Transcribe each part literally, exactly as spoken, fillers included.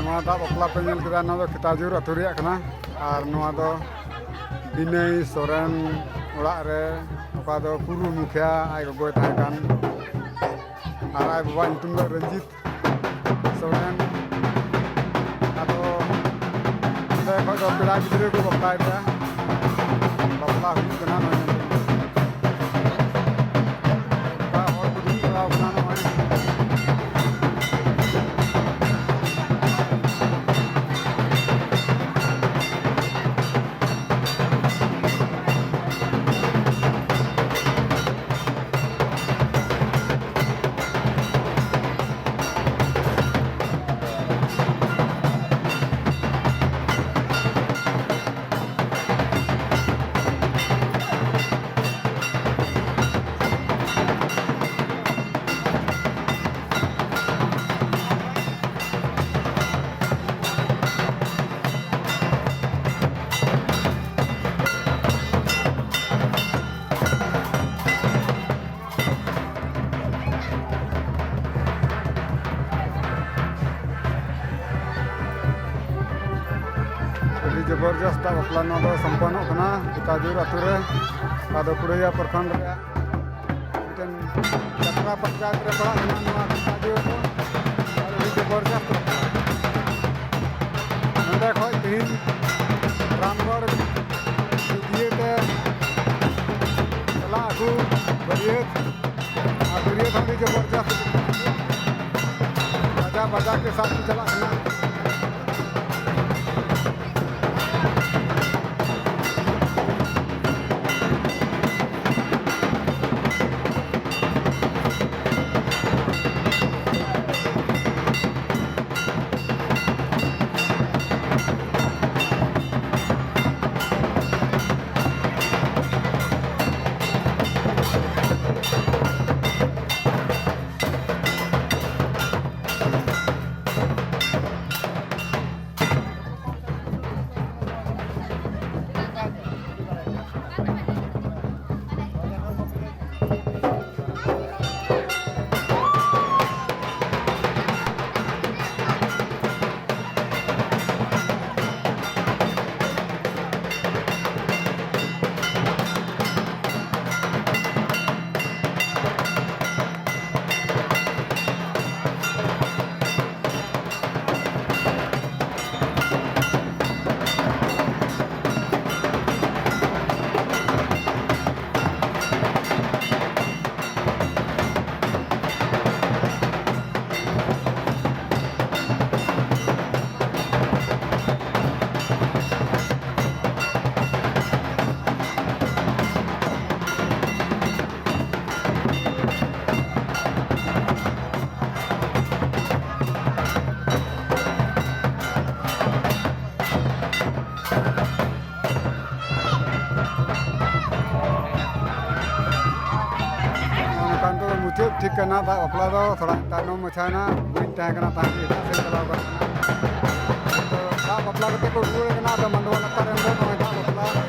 ᱱᱚᱣᱟ ᱫᱟᱜ ᱵᱟᱯᱞᱟ ᱯᱮ ᱧᱮᱞ ᱠᱮᱫᱟ, ᱱᱚᱣᱟ ᱫᱚ ᱠᱷᱮᱛᱟᱡᱩᱨ ᱟᱹᱛᱩ ᱨᱮᱭᱟᱜ ᱠᱟᱱᱟ᱾ ᱟᱨ ᱱᱚᱣᱟ ᱫᱚ ᱵᱤᱱᱚᱭ ᱥᱚᱨᱮᱱ ᱚᱲᱟᱜ ᱨᱮ, ᱚᱠᱟ ᱫᱚ ᱯᱩᱨᱩ ᱢᱩᱠᱷᱤᱭᱟᱹ ᱟᱡ ᱜᱚᱜᱚᱭ ᱛᱟᱦᱮᱸ ᱠᱟᱱ᱾ ᱟᱨ ᱟᱡ ᱵᱟᱵᱟ ᱧᱩᱛᱩᱢ ᱫᱚ ᱨᱚᱧᱡᱤᱛ ᱥᱚᱨᱮᱱ᱾ ᱟᱫᱚ ᱚᱸᱰᱮ ᱠᱷᱚᱡ ᱫᱚ ᱯᱮᱲᱟ ᱜᱤᱫᱽᱨᱟᱹ ᱠᱚ ᱵᱟᱯᱞᱟᱭᱮᱫᱟ, ᱵᱟᱯᱞᱟ ᱦᱩᱭᱩᱜ ᱠᱟᱱᱟ ᱱᱚᱜᱼᱚᱭ᱾ ᱚᱱᱠᱟ ᱦᱚᱲ ᱠᱚ ᱫᱩᱲᱩᱵ ᱵᱟᱲᱟᱣ ᱠᱟᱱᱟ ᱱᱚᱜᱼᱚᱭ᱾ ᱟᱹᱰᱤ ᱡᱚᱵᱚᱨᱡᱚᱥᱛ ᱵᱟᱯᱞᱟ ᱱᱚᱣᱟ ᱫᱚ ᱥᱚᱢᱯᱚᱱᱱᱚᱜ ᱠᱟᱱᱟ ᱠᱷᱮᱛᱟᱡᱩᱨ ᱟᱹᱛᱩ ᱨᱮ, ᱚᱠᱟ ᱫᱚ ᱠᱩᱲᱟᱹᱭᱟ ᱯᱨᱚᱠᱷᱚᱸᱰ ᱨᱮᱭᱟᱜ ᱢᱤᱫᱴᱮᱱ ᱡᱟᱛᱨᱟ ᱯᱚᱧᱪᱟᱭᱮᱛ ᱨᱮ ᱯᱟᱲᱟᱜ ᱠᱟᱱᱟ ᱱᱚᱣᱟ ᱠᱷᱮᱛᱟᱡᱩᱨ ᱫᱚ᱾ ᱟᱨ ᱟᱹᱰᱤ ᱡᱚᱵᱚᱨᱡᱚᱥᱛ ᱵᱟᱯᱞᱟ᱾ ᱱᱚᱸᱰᱮ ᱠᱷᱚᱡ ᱛᱤᱦᱤᱧ ᱨᱟᱢᱜᱚᱲ ᱡᱩᱫᱤᱭᱟᱹ ᱛᱮ ᱪᱟᱞᱟᱜ ᱟᱠᱚ ᱵᱟᱹᱨᱭᱟᱹᱛ᱾ ᱟᱨ ᱵᱟᱹᱨᱭᱟᱹᱛ ᱦᱚᱸ ᱟᱹᱰᱤ ᱡᱚᱵᱚᱨᱡᱚᱥᱛ᱾ ᱵᱟᱡᱟ ᱵᱟᱡᱟ ᱠᱮ ᱥᱟᱛ ᱠᱚ ᱪᱟᱞᱟᱜ ᱠᱟᱱᱟ᱾ ᱠᱟᱱᱟ᱾ ᱫᱟᱜ ᱵᱟᱯᱞᱟ ᱫᱚ ᱛᱷᱚᱲᱟ ᱛᱟᱭᱱᱚᱢ ᱢᱟᱪᱷᱟ ᱮᱱᱟ, ᱵᱟᱹᱧ ᱛᱟᱦᱮᱸ ᱠᱟᱱᱟ, ᱛᱟᱦᱮᱸ ᱠᱟᱱᱟ, ᱮᱴᱟᱜ ᱥᱮᱫ ᱪᱟᱞᱟᱣ ᱠᱟᱱᱟ᱾ ᱛᱚ, ᱫᱟᱜ ᱵᱟᱯᱞᱟ ᱠᱟᱛᱮ ᱠᱚ ᱨᱩᱣᱟᱹᱲ ᱠᱟᱱᱟ᱾ ᱟᱫᱚ ᱢᱟᱰᱣᱟ ᱞᱟᱛᱟᱨ ᱨᱮᱱ ᱫᱚ ᱱᱚᱜᱼᱚᱭ ᱫᱟᱜ ᱵᱟᱯᱞᱟ ᱫᱚᱱ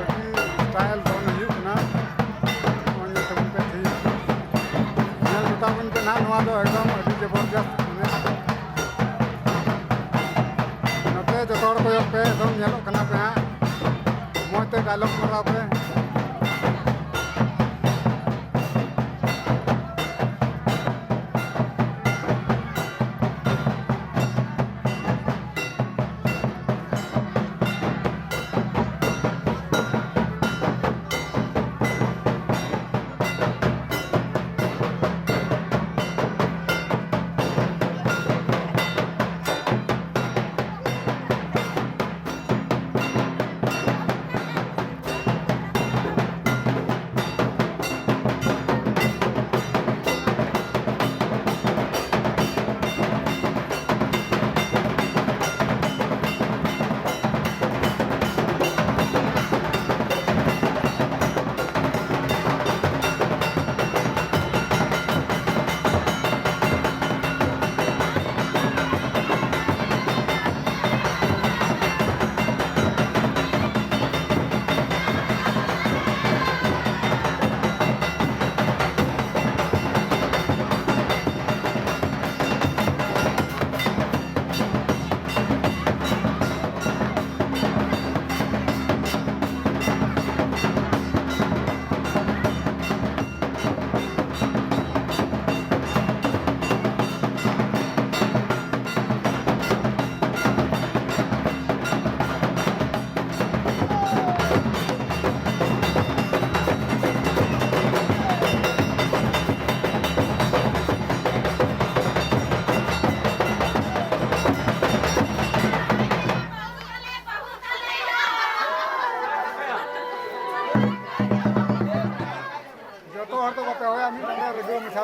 ᱟᱹᱰᱤ style ᱫᱚᱱ ᱦᱩᱭᱩᱜ ᱠᱟᱱᱟ᱾ ᱱᱚᱜᱼᱚᱭ ᱧᱮᱞ ᱛᱟᱵᱚᱱ ᱯᱮ ᱛᱮᱦᱮᱧ᱾ ᱧᱮᱞ ᱢᱮᱛᱟ ᱵᱚᱱ ᱯᱮ ᱱᱟᱦᱟᱜ, ᱱᱚᱣᱟ ᱫᱚ ᱮᱠᱫᱚᱢ ᱟᱹᱰᱤ ᱡᱚᱵᱚᱨᱡᱚᱥᱛ ᱮᱱᱮᱡ᱾ ᱱᱚᱛᱮ ᱡᱚᱛᱚ ᱦᱚᱲ ᱠᱚᱭᱚᱜ ᱯᱮ, ᱮᱠᱫᱚᱢ ᱧᱮᱞᱚᱜ ᱠᱟᱱᱟ ᱯᱮ ᱦᱟᱸᱜ᱾ ᱢᱚᱡᱽ ᱛᱮ dialogue ᱢᱟᱨᱟᱣ ᱯᱮ᱾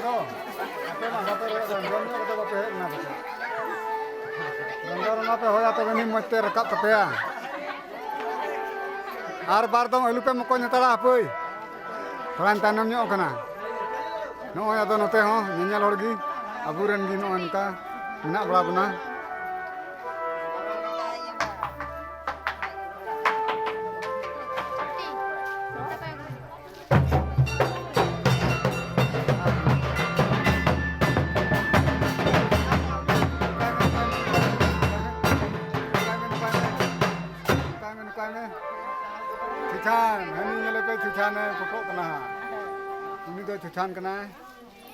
ᱟᱯᱮ ᱢᱟ ᱵᱟᱯᱮ ᱨᱚᱲ ᱠᱟᱱ, ᱡᱚᱢ ᱧᱩ ᱠᱟᱛᱮ ᱵᱟᱯᱮ ᱦᱮᱡ ᱞᱮᱱᱟ ᱯᱟᱥᱮ? ᱰᱚᱸᱜᱚᱨ ᱚᱱᱟ ᱯᱮ ᱦᱚᱭᱟ, ᱛᱚᱵᱮ ᱱᱤ ᱢᱚᱡᱽ ᱛᱮ ᱨᱟᱠᱟᱵ ᱛᱟᱯᱮᱭᱟ᱾ ᱟᱨ ᱵᱟᱨ ᱫᱚᱢ ᱟᱹᱞᱩ ᱯᱮ ᱢᱚᱠᱚᱧ ᱦᱟᱛᱟᱲᱟ ᱦᱟᱯᱳᱭ᱾ ᱛᱷᱚᱲᱟᱧ ᱛᱟᱭᱱᱚᱢ ᱧᱚᱜ ᱠᱟᱱᱟ᱾ ᱱᱚᱜᱼᱚᱭ ᱟᱫᱚ ᱱᱚᱛᱮ ᱦᱚᱸ ᱧᱮᱧᱮᱞ ᱦᱚᱲ ᱜᱮ ᱟᱵᱚᱨᱮᱱ ᱜᱮ ᱱᱚᱜᱼᱚᱭ ᱱᱚᱝᱠᱟ ᱢᱮᱱᱟᱜ ᱵᱟᱲᱟ ᱵᱚᱱᱟ᱾ ᱱᱚᱝᱠᱟᱭ ᱢᱮ, ᱱᱚᱝᱠᱟᱭ ᱢᱮ᱾ ᱪᱷᱩᱪᱷᱟᱱ, ᱦᱟᱹᱱᱤ ᱧᱮᱞᱮ ᱯᱮ, ᱪᱷᱩᱪᱷᱟᱱᱮ ᱯᱷᱳᱴᱳᱜ ᱠᱟᱱᱟ ᱦᱟᱸᱜ᱾ ᱩᱱᱤ ᱫᱚ ᱪᱷᱩᱪᱷᱟᱱ ᱠᱟᱱᱟᱭ᱾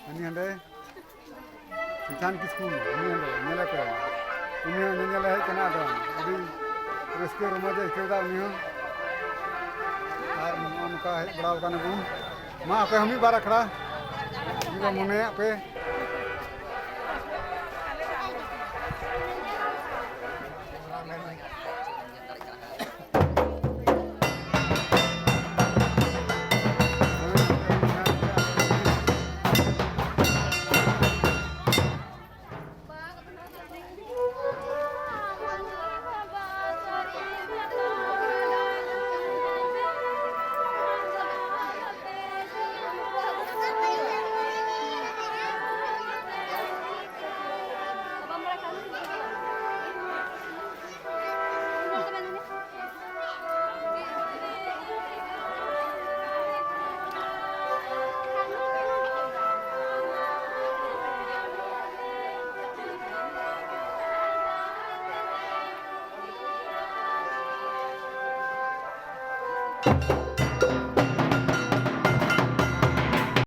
ᱦᱟᱹᱱᱤ ᱦᱟᱸᱰᱮ᱾ ᱪᱷᱩᱪᱷᱟᱱ ᱠᱤᱥᱠᱩ, ᱦᱟᱹᱱᱤ ᱦᱟᱸᱰᱮ, ᱧᱮᱞᱮ ᱯᱮ᱾ ᱩᱱᱤ ᱦᱚᱸ ᱧᱮᱧᱮᱞᱮ ᱦᱮᱡ ᱠᱟᱱᱟ, ᱟᱫᱚ ᱟᱹᱰᱤ ᱨᱟᱹᱥᱠᱟᱹ ᱨᱚᱢᱚᱡᱽ ᱮ ᱟᱹᱭᱠᱟᱹᱣ ᱮᱫᱟ ᱩᱱᱤ ᱦᱚᱸ᱾ ᱟᱨ ᱱᱚᱜᱼᱚ ᱱᱚᱝᱠᱟ ᱦᱮᱡ ᱵᱟᱲᱟᱣ ᱠᱟᱱᱟ ᱵᱚᱱ᱾ ᱢᱟ ᱟᱯᱮ ᱦᱚᱸ ᱢᱤᱫ ᱵᱟᱨ ᱟᱠᱷᱲᱟ ᱡᱩᱫᱤ ᱯᱮ ᱢᱚᱱᱮᱭᱟᱜ ᱯᱮ᱾